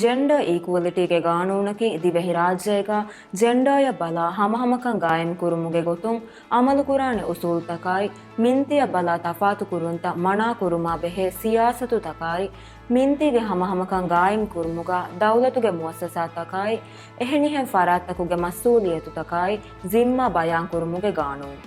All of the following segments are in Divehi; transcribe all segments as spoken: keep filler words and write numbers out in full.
ޖެންޑާ އީކުއަލިޓީގެ ގާނޫނަކީ ދިވެހިރާއްޖޭގަ ޖެންޑާއަށް ބަލާ ހަމަހަމަކަން ގާއިމްކުރުމުގެ ގޮތުން އަމަލުކުރާނެ އުސޫލުތަކާއި، މިންތިއަށް ބަލާ ތަފާތުކުރުންތައް މަނާކުރުމާ ބެހޭ ސިޔާސަތުތަކާއި، މިންތީގެ ހަމަހަމަކަން ގާއިމްކުރުމުގަ ދައުލަތުގެ މުއައްސަސާތަކާއި، އެހެނިހެން ފަރާތްތަކުގެ މަސްއޫލިއްޔަތުތަކާއި، ޒިންމާ ބަޔާންކުރުމުގެ ގާނޫނު.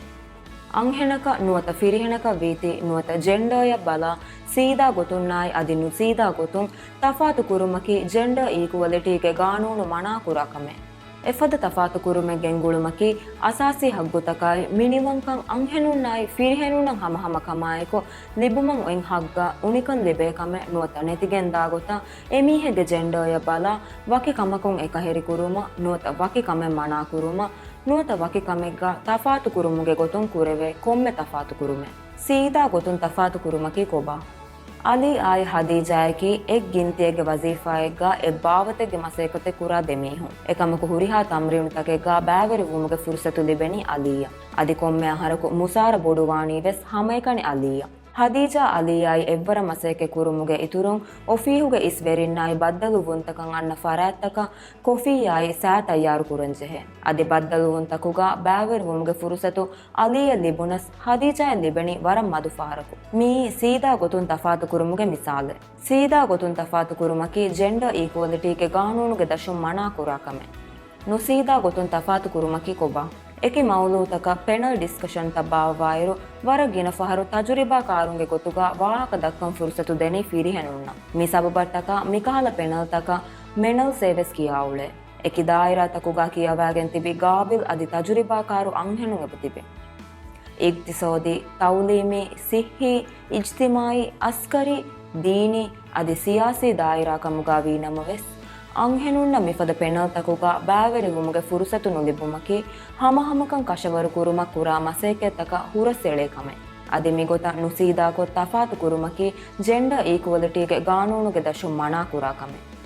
އަންހެނަކަށް ނުވަތަ ފިރިހެނަކަށް ވީތީ ނުވަތަ ޖެންޑާއަށް ބަލާ ސީދާ ގޮތުންނާއި އަދި ނުސީދާ ގޮތުން ތަފާތު ކުރުމަކީ ޖެންޑާ އީކުއަލިޓީގެ ގާނޫނު މަނާކުރާ ކަމެއް. އެފަދަ ތަފާތު ކުރުމެއް ގެންގުޅުމަކީ އަސާސީ ހައްގުތަކާއި މިނިވަންކަން އަންހެނުންނާއި ފިރިހެނުންނަށް ހަމަހަމަކަމާއެކު ލިބުމަށް އޮތް ހައްގާ އުނިކަން ލިބޭ ކަމެއް ނުވަތަ ނެތިގެންދާ ގޮތަށް އެމީހެއްގެ ޖެންޑާއަށް ބަލާ ވަކި ކަމަކުން އެކަހެރިކުރުމަށް ނުވަތަ ވަކި ކަމެއް މަނާކުރުމަށް ނުވަތަ ވަކި ކަމެއްގަ ތަފާތު ކުރުމުގެ ގޮތުން ކުރެވޭ ކޮންމެ ތަފާތު ކުރުމެއް. ސީދާ ގޮތުން ތަފާތު ކުރުމަކީ ކޮބާ؟ އަލީ އާއި ހަދީޖާއަކީ އެއް ގިންތިއެއްގެ ވަޒީފާއެއްގަ އެއް ބާވަތެއްގެ މަސައްކަތެއް ކުރާ ދެ މީހުން. އެކަމަކު ހުރިހާ ތަމްރީނުތަކެއްގަ ބައިވެރިވުމުގެ ފުރުސަތު ލިބެނީ އަލީއަށް. އަދި ކޮންމެ އަހަރަކު މުސާރަ ބޮޑުވާނީ ވެސް ހަމައެކަނި އަލީއަށް. ހަދީޖާ އަލީއާއި އެއްވަރަށް މަސައްކަތް ކުރުމުގެ އިތުރުން އޮފީހުގެ އިސް ވެރިންނާއި ބައްދަލުވުންތަކަށް އަންނަ ފަރާތްތަކަށް ކޮފީއާއި ސާ ތައްޔާރު ކުރަން ޖެހޭ. އަދި ބައްދަލުވުންތަކުގަ ބައިވެރިވުމުގެ ފުރުސަތު އަލީއަށް ލިބުނަސް ހަދީޖާއަށް ލިބެނީ ވަރަށް މަދު ފަހަރަކު. މިއީ ސީދާ ގޮތުން ތަފާތު ކުރުމުގެ މިސާލެއް. ސީދާ ގޮތުން ތަފާތު ކުރުމަކީ ޖެންޑާ އީކުއަލިޓީގެ ގާނޫނުގެ ދަށުން މަނާ ކުރާ ކަމެއް. ނުސީދާ ގޮތުން ތަފާތު ކުރުމަކީ ކޮބާ؟ އެކި މައުޟޫޢުތަކަށް ޕެނަލް ޑިސްކަޝަންތައް ބާއްވާއިރު، ވަރަށް ގިނަ ފަހަރު ތަޖުރިބާކާރުންގެ ގޮތުގަ ވާހަކަ ދައްކަން ފުރުސަތު ދެނީ ފިރިހެނުންނަށް. މި ސަބަބަށްޓަކާ މިކަހަލަ ޕެނަލްތަކަށް މެނަލްސް ވެސް ކިޔާ އުޅޭ. އެކި ދާއިރާތަކުގަ ކިޔަވާގެން ތިބި ގާބިލް އަދި ތަޖުރިބާކާރު އަންހެނުން އެބަތިބި. އިގްތިސޯދީ، ތައުލީމީ، ސިއްހީ، އިޖްތިމާޢީ، އަސްކަރީ، ދީނީ އަދި ސިޔާސީ ދާއިރާ ކަމުގަ ވީނަމަވެސް، އަންހެނުންނަށް މިފަދަ ޕެނަލްތަކުގަ ބައިވެރިވުމުގެ ފުރުސަތު ނުލިބުމަކީ ހަމަހަމަކަން ކަށަވަރު ކުރުމަށް ކުރާ މަސައްކަތްތަކަށް ހުރަސްއެޅޭ ކަމެއް. އަދި މިގޮތަށް ނުސީދާކޮށް ތަފާތު ކުރުމަކީ ޖެންޑާ އީކުއަލިޓީގެ ގާނޫނުގެ ދަށުން މަނާ ކުރާ ކަމެއް.